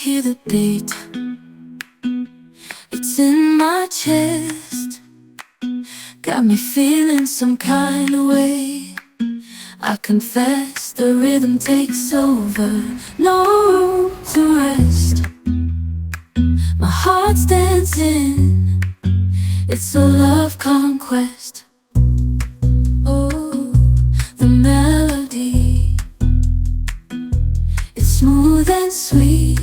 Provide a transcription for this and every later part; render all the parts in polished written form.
hear the beat. It's in my chest. Got me feeling some kind of way. I confess the rhythm takes over. No room to rest. My heart's dancing. It's a love conquest. Oh, the melody. It's smooth and sweet,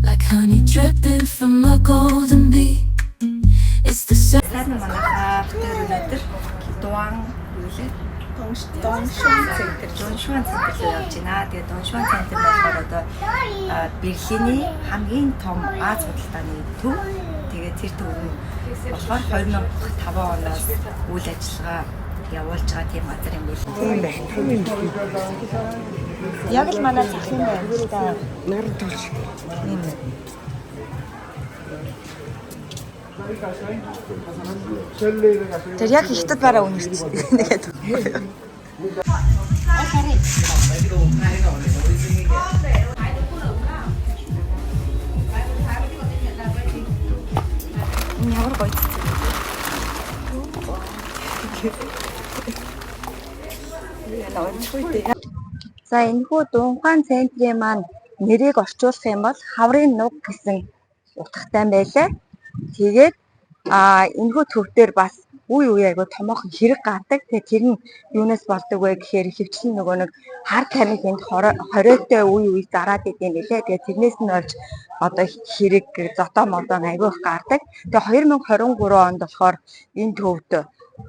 like honey dripping from a golden bee. It's the sound. Сайн уу манайхаа бид өнөөдөр Дуан юу лээ? Доншуан центр, Доншуан центр руу явж байна. Тэгээд Доншуан центр болохоор одоо Берлиний хамгийн том Аз худалдааны төв. Тэгээд тэр төв нь болохоор 2005 оноос үйл ажиллагаа явуулж байгаа тийм газар юм байна. Тийм байх. Тийм юм. Яг л манай зах юм байна л да. Наран тул шиг. Тийм. Тэр яг ихтэд бараа үнэрч нэгээд. Энэ ямар гоё цэцэг. За энэхүү Дунхуан центрийн маань нэрийг орчуулах юм бол хаврын нуг гэсэн утгатай байлаа. Тэгээд энэхүү төв дээр бас үе үе айгу томоохон хэрэг гардаг. Тэгээд тэр нь юунаас болдог вэ гэхээр ихэвчлэн нөгөө нэг хар тамхи энд хориотой үе үе зараад идэм билээ. Тэгээд тэрнээс нь болж одоо хэрэг зотоо модон айгу их гардаг. Тэгээд 2023 онд болохоор энэ төвд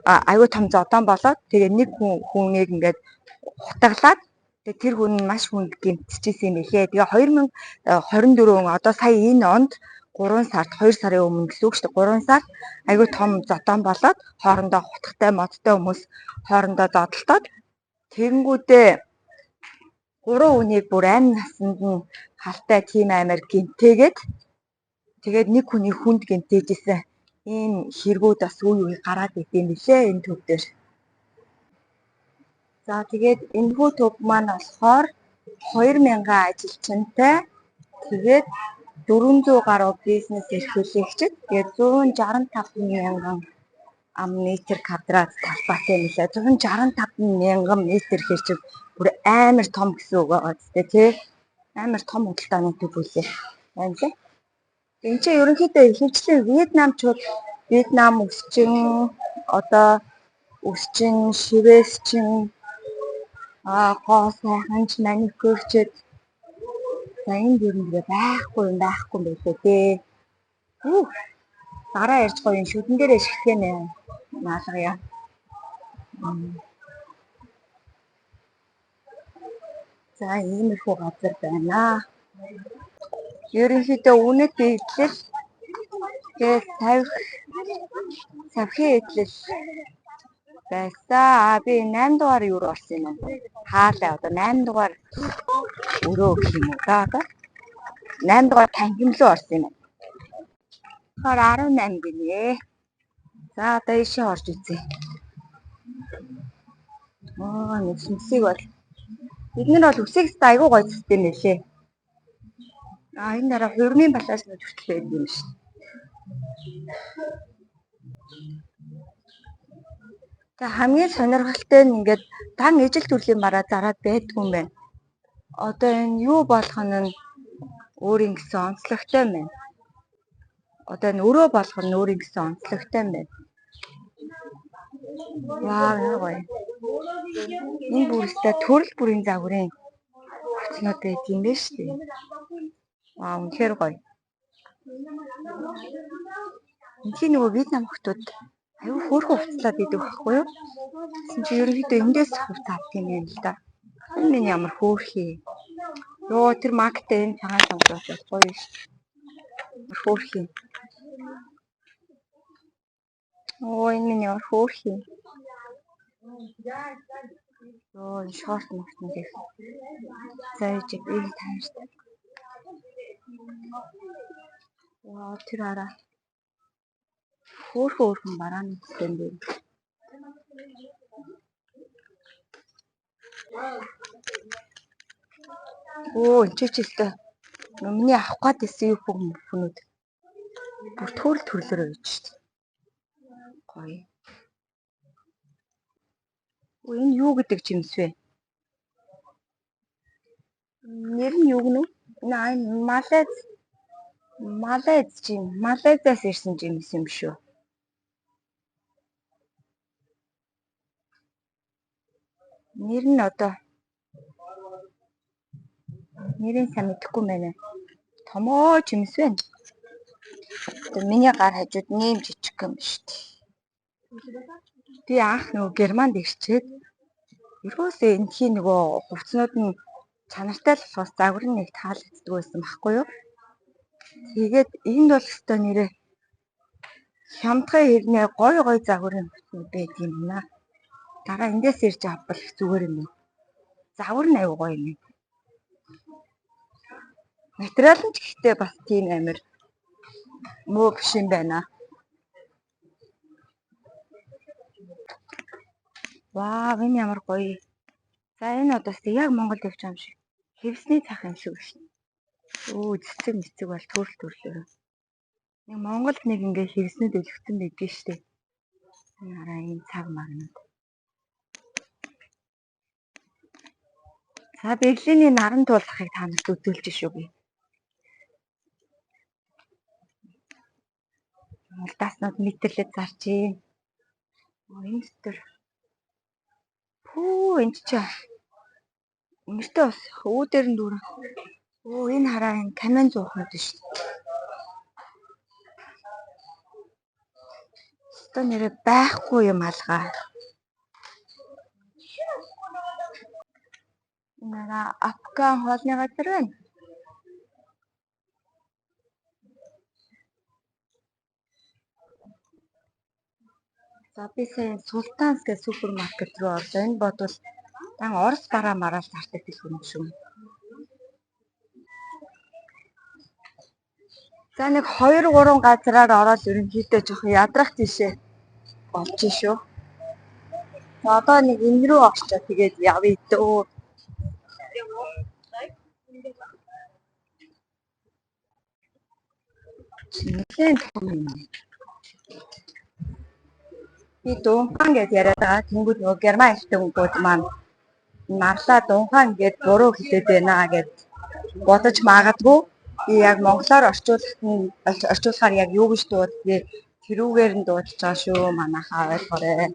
айгу том зодон болоод тэгээд нэг хүнийг ингээд хутгалаад тэгээд тэр хүн нь маш хүнд гэмтчихсэн юм билээ. Тэгээ 2024 он одоо сая энэ онд 3 сард 2 сарын өмнө гэсэн үг шүү дээ. 3 сард айгүй том зодон болоод хоорондоо хутгатай модтой хүмүүс хоорондоо зодолдоод тэгэнгүүтээ 3 хүнийг бүр амь насанд нь халтай тийм аймаар гэмтээгээд тэгээд нэг хүний хүнд гэмтээжсэн ийм хэрэгүүд бас үе үе гараад идэм билээ энэ төв дээр. За тэгээд энэхүү төв маань болохоор 2000 ажилчинтай тэгээд 400 гаруй бизнес эрхлэгчид тэгээд 165 мянган метр квадрат талбайтай юм лээ. 165 мянган метр хэр чи бүр амар том гэсэн үг байгаа зү тий. Амар том худалдааны төв үлээ. Байна лээ. Энд чинь ерөнхийдөө ихэвчлэн Вьетнамчууд Вьетнам өсчин одоо өсчин, шивээсчин гоо сайханч, маникюрчд за энд ер нь тэгээ байхгүй юм байхгүй юм байлээ дээ. Дараа ярьж гоё юм шүдэн дээрээ шигтгэнэ наалгая. За иймэрхүү газар байна. Ерөнхийдөө үнэт эдлэл тэгээд савхи эдлэл байсан. Би 8 дугаар юу руу орсон юм бэ? Хаалаа одоо 8 дугаар өрөө гэх юм уу да одоо 8 дугаар танхим руу орсон юм байна. Тэгэхээр 18 гинэ. За одоо ийшээ орж үзье. Нэг сүнсийг бол бид нар бол үсийг өстө айгүй гоё зүстэй юм байлээ. Энэ дараа хурмын балаашнууд хүртэл байдаг юм шин. Тэгээ хамгийн сонирхолтой нь ингээд дан ижил төрлийн бараа зараад байдгүй юм байна. Одоо энэ юу болох нь өөрийн гэсэн онцлогтой юм байна. Одоо энэ өрөө болох нь өөрийн гэсэн онцлогтой юм байна. Вау, ямар гоё. Энэ бүрстэй төрөл бүрийн загварын хувцснууд байдаг юм байна шүү дээ. Вау, үнэхээр гоё. Энэхийн нөгөө Вьетнам охтууд аюу хөөрхөн хувцлаад идэг байхгүй юу? Тэгсэн чинь ерөнхийдөө эндээс хувц авдаг юм байна л да. Энэ минь ямар хөөрхий. Йоо, тэр мактай энэ цагаан сонгоод гоё шүү дээ. Хөөрхий. Оо, энэ минь ямар хөөрхий. Йоо, энэ шорт мортнууд их. За ээж би таартай. Вау, тэр араа. Хөөрхөн хөөрхөн барааны юм байна. Оо, энэ ч өстой Миний авах гээд байсан юу хүмүүнүүд бүр төрөл төрлөөрөө байж штэ. Гоё. Өө энэ юу гэдэг жимс вэ? Нэр нь юу гэнэ? Энэ Малайз жим. Малайзаас ирсэн жимс юм шүү. Нэр нь одоо нэрийг сайн мэдэхгүй байна. Томоо жимс байна. Одоо миний гар хажууд нэм жижиг юм шүү дээ. Би анх нөгөө Германд ирчээд ерөөсөө энэхийн нөгөө хувцснууд нь чанартай л болохоос загвар нь нэг таалагддаг байсан байхгүй юу? Тэгээд энд бол өстой нэрээ хямдхан хэрнээ гоё гоё загварын хувцснууд байд юм байна. Дараа эндээс ирж авбал их зүгээр юм байна. Загвар нь аюу гоё юм. Материал нь ч гэхдээ бас тийм амир муу биш юм байна. Вау, энэ ямар гоё. За энэ одоо яг Монголд явж байгаа юм шиг. Хэвсний цах юм шиг байна. Өө, цэцэг мэцэг бол төрөл төрлөөр. Нэг Монголд нэг ингээ хэвснүүд өлгцэн байдгийг штэ. Энэ хараа ийм цаг магнууд. За Берлиний наран туулахыг та нарт үзүүлж шүү би. Мулдааснууд мэтэрлээд зарчээ. Энэ дотор пүү энэ чи нэртэй бас үүдээр нь дүүрэн. Өө энэ хараа энэ камен зуухнууд шүү. Одоо нэрэ байхгүй юм алгаа. Энэ хараа Афган хоолны газар байна. За би сая Султанс гэх супермаркет руу орлоо. Энэ бодвол дан Орос бараа мараал зардаг дэлгүүр юм шүү. За нэг 2 3 газраар ороод ерөнхийдөө жоохон ядрах тийшээ болж шүү. За одоо нэг энэ рүү орчоо тэгээд явъя дөө. Нэлээд том юм. Би Дунхан гэж яриад байгаа. Тэнгүүд нөгөө герман хэлтэй хүмүүс маань марлаа Дунхан гэд буруу хэлээд байна гэд бодож магадгүй. Би яг монголоор орчуулахаар яг юу гэж дууддгийг тэрүүгээр нь дуудаж байгаа шүү. Манайхаа ойлгоорой.